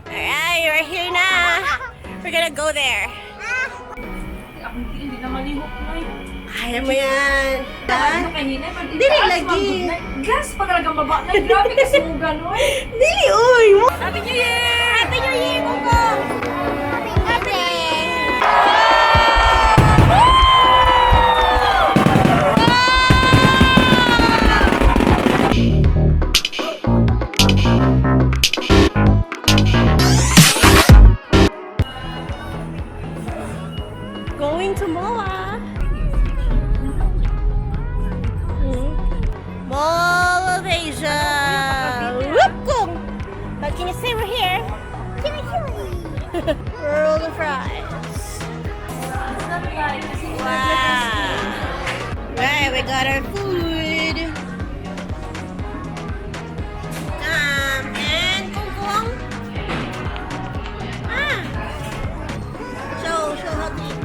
Alright, we're here na. We're gonna go there. Ako hindi na malihok na. Kaya mo yan. Ha? Ano kanina? Pag Dili itaas, lagi. mag-good night. Gas pa talagang baba na. Grabe ka sumugan, oy. Dili, uy! Happy New Year! Happy New Year, Kungkong! Happy New Year! Going to MOA. Mall of Asia. Whoop, Kung. But can you say we're here? Roll the fries. Wow. Right, we got our food. And Kung Kung. Ah. Show how to eat.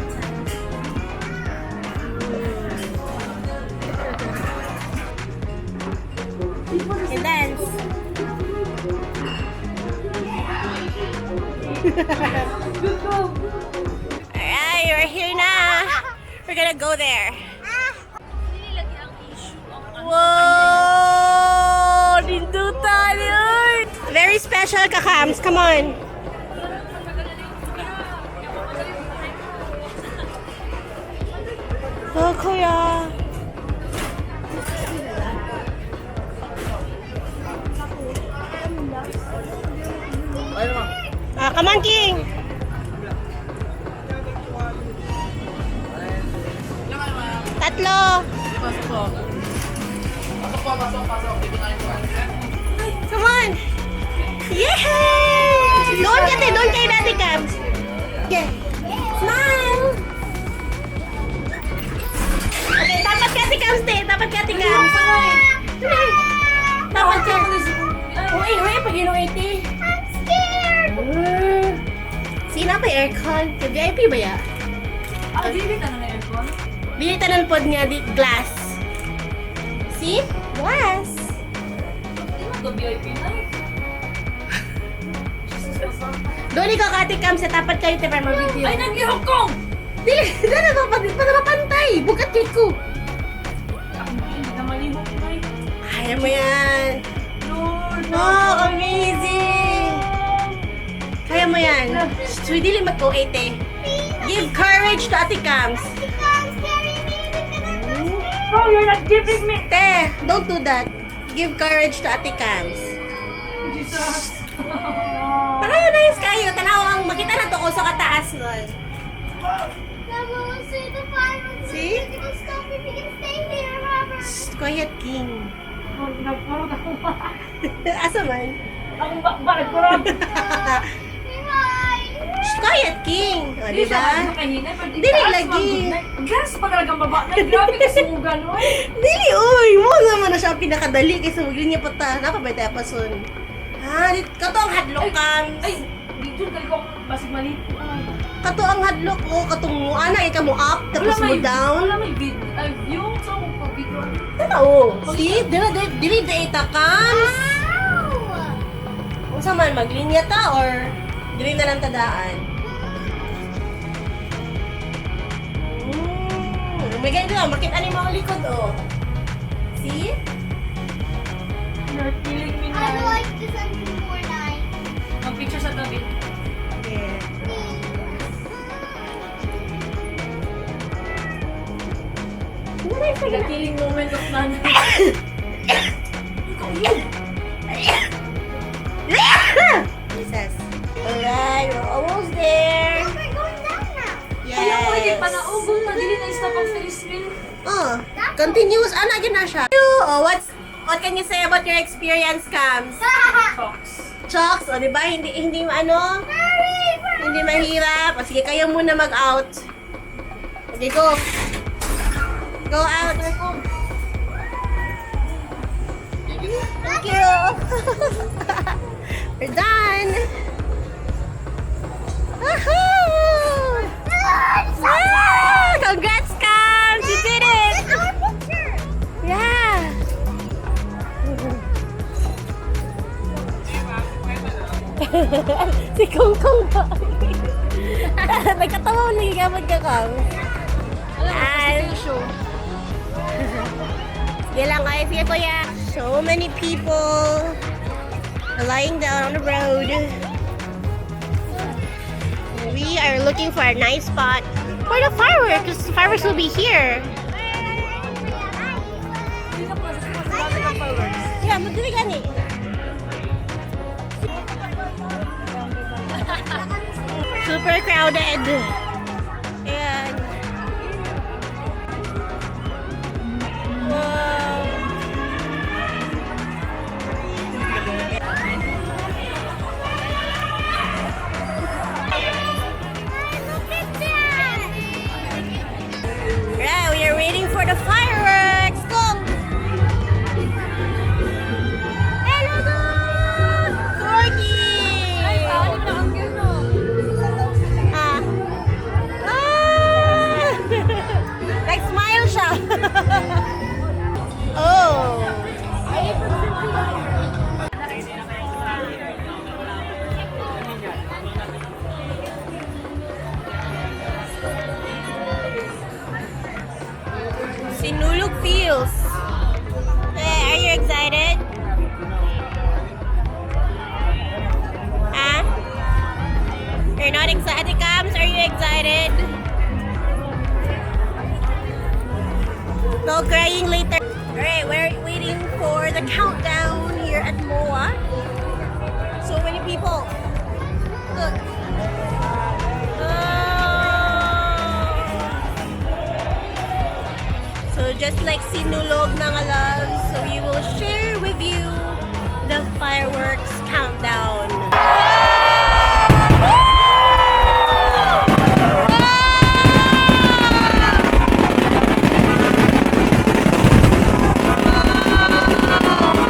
And dance. Alright, we're here na. We're gonna go there. Whoa! Nindutan! Uy! Very special kakams. Come on. Oh, kuya. Ah, come on, King. Tatlo. Come on. Yay! Doon ka, te. Doon kay Daddy Cams. Yeah. Smile. Okay, dapat ka, Ate Cams, te. Dapat ka, Ate Cams. Dapat ka. Uy, uy, pag inuwi, te. I'm scared. Sina pa aircon? Kay VIP ba ya? Ah, dili na ng aircon. Dili tanan pod nga di glass. See? Glass. Di mo to VIP na eh. Jesus, masama. Doon ikaw ka, Ate Cams, sa tapat kayo te para ma-video. Ay, nag-ihok kong! Dili, dili na pa mapantay. Bukat kay ko. Ako hindi na malihok na eh. Kaya mo yan. Lord! Oh, amazing! Kaya mo yan. So, dili mag-OA, te. Give courage to Ate Cams. You can't carry me because I'm so scared. Bro, you're not giving me! Te, don't do that. Give courage to Ate Cams. Jesus! Tanaw na yung kayo. Tanaw ang makita na to kung sa kataas nun. Mama will see the fireworks. See? It will stop if we can stay here, Robert. Shh, quiet, King. Oh, nagpurot ako. Asa man? Ang bakba, nagpurot. Hi. Shh, quiet, King. O, Di di siya ba? ano kanina, pag Dili itaas, lagi. mag-good night. Gas pa talagang baba na. Grabe ka sumugan, oy. Dili, uy! Mo naman na siya ang pinakadali kaysa maglinya pa ta. Napabay tayo pa sun. Ha, di, kato ang hadlok, Cams. Ay, dito talaga ako basig mali. Ay. Kato ang hadlok, oh. Katong mo, ana, ikaw mo up, tapos mo down. Wala may video. Ay, view. So, kung pag-video. Totoo. See? Dili, dili, dili, data, Cams. Ow. Unsa man, maglinya ta or dili na lang tadaan? May ganito lang, makita ni mo ang likod, oh. See? You're killing me I na. like this until more night. Mag-picture sa tabi. Yeah. Please. The killing moment of nanay. Ikaw yun. Jesus. Alright, we're almost there. Oh, we're going down now. Yes. Kaya ko hindi pa naugol na. Dili na stop ang Ferris wheel. Oh, continuous. Ano, yun na siya. Oh, what can you say about your experience, Cams? Talks. Chocks, o, di ba? Hindi, hindi, ano, hindi mahirap. O, sige, kayo muna mag-out. Okay, go. Go out. Thank you. We're done. Woohoo! Ah, congrats, Cams! You did it! It's our picture. Yeah! Si Kong Kong ba? Nagkatawa mo lagi gamot ka, Kong. Alam mo, Ay. kasi show. Sige lang, guys. Sige, kuya. So many people are lying down on the road. We are looking for a nice spot for the fireworks, because the fireworks will be here. Dito po, sa mga ng fireworks. Yeah, magdali gani. Super crowded. Ayan. Wow. Look at that! Right, we are waiting for the fireworks. Go! Hello, dog! Corgi! Ay, paano na ang gano'n? Ah. Ah! Nag-smile siya. Oh. Sinulog feels. Hey, are you excited? Huh? You're not excited, Cams? Are you excited? No crying later. Alright, we're waiting for the countdown here at MOA. So many people. Look. Oh. So just like Sinulog, mga loves, so we will share with you the fireworks countdown. Ate Kongkong!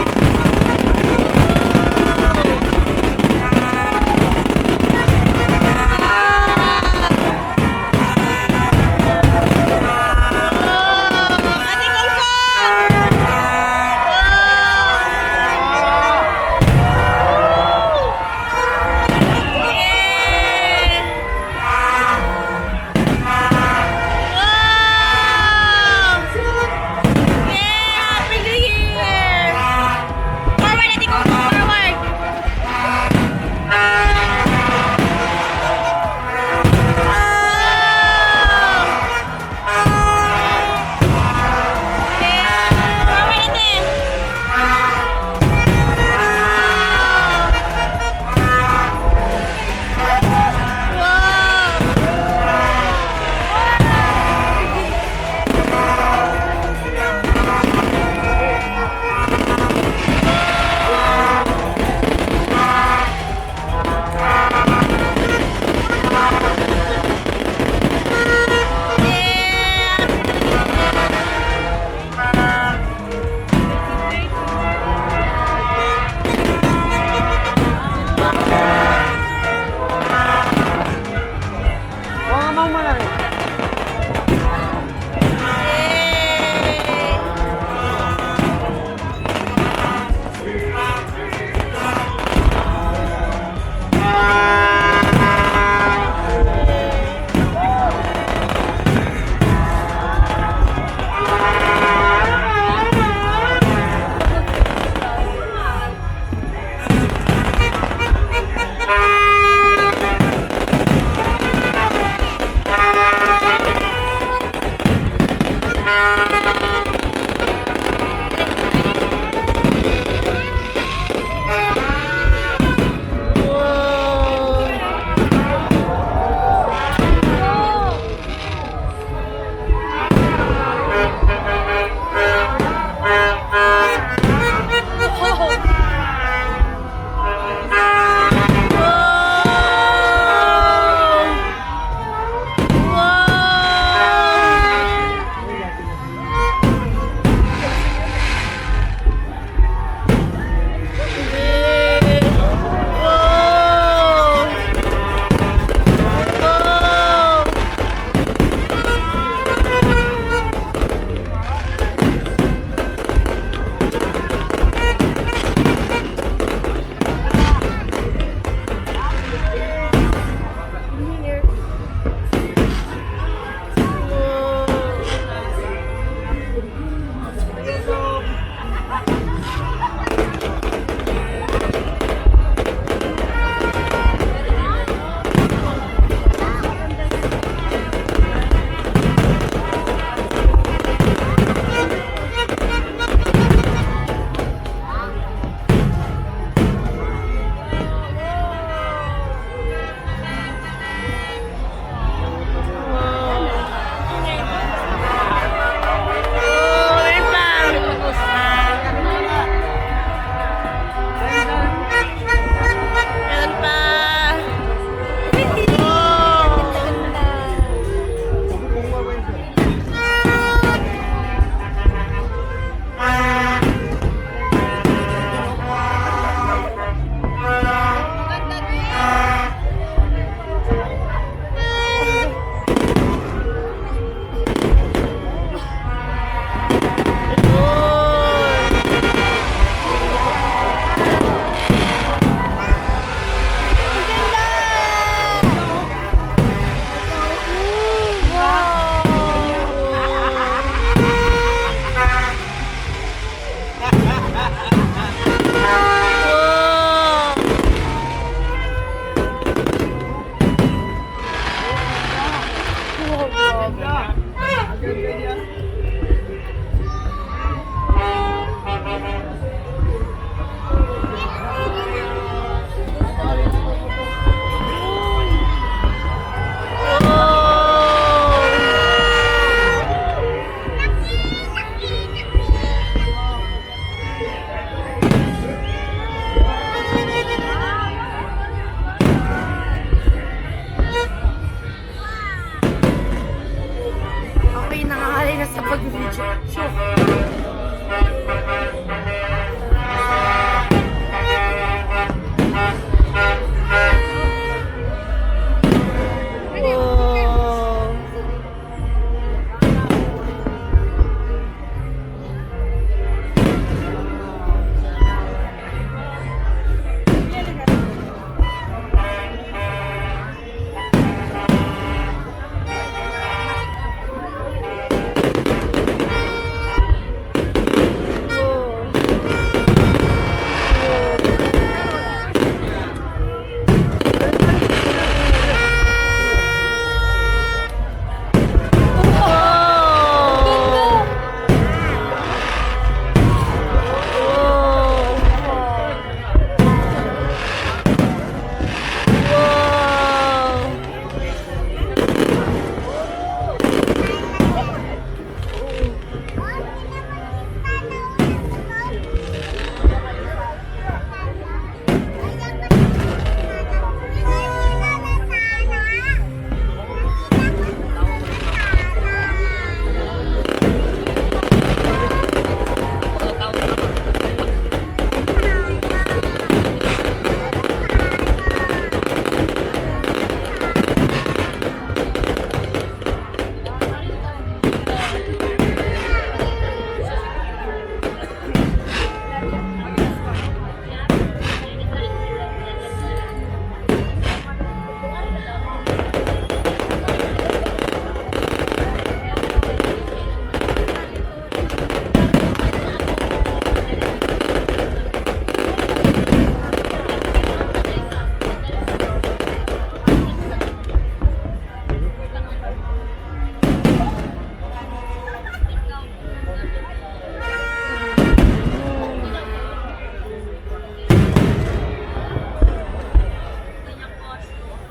Ganda niya. Okay, nangangalay na sa pag-video. Sure. Wow. Oh!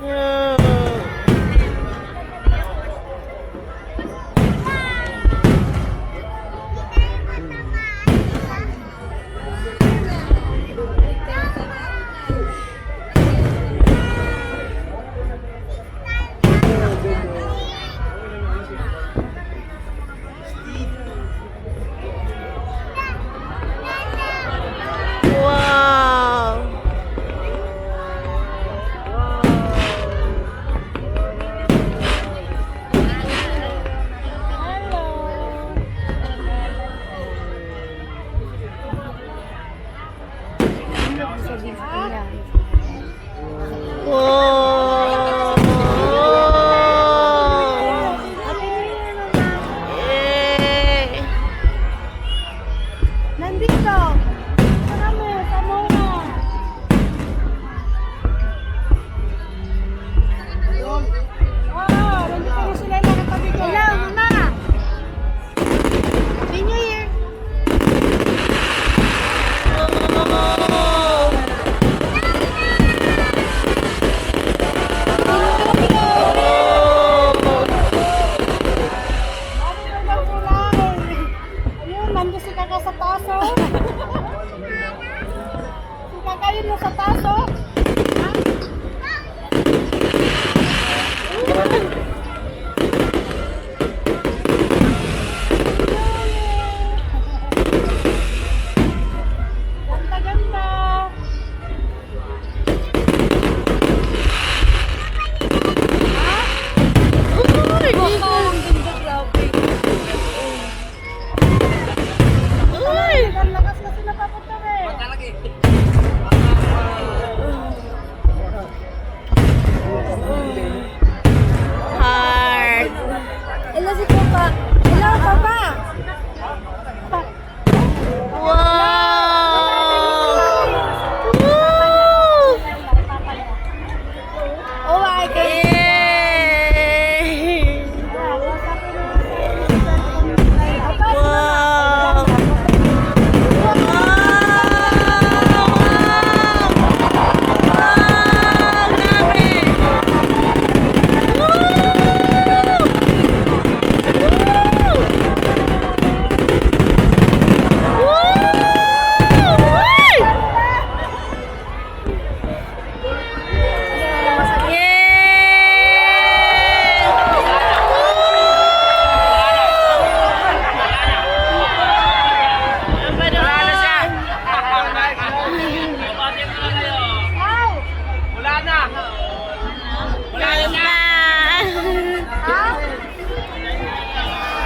Wow! Yeah. Wow!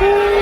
Woo!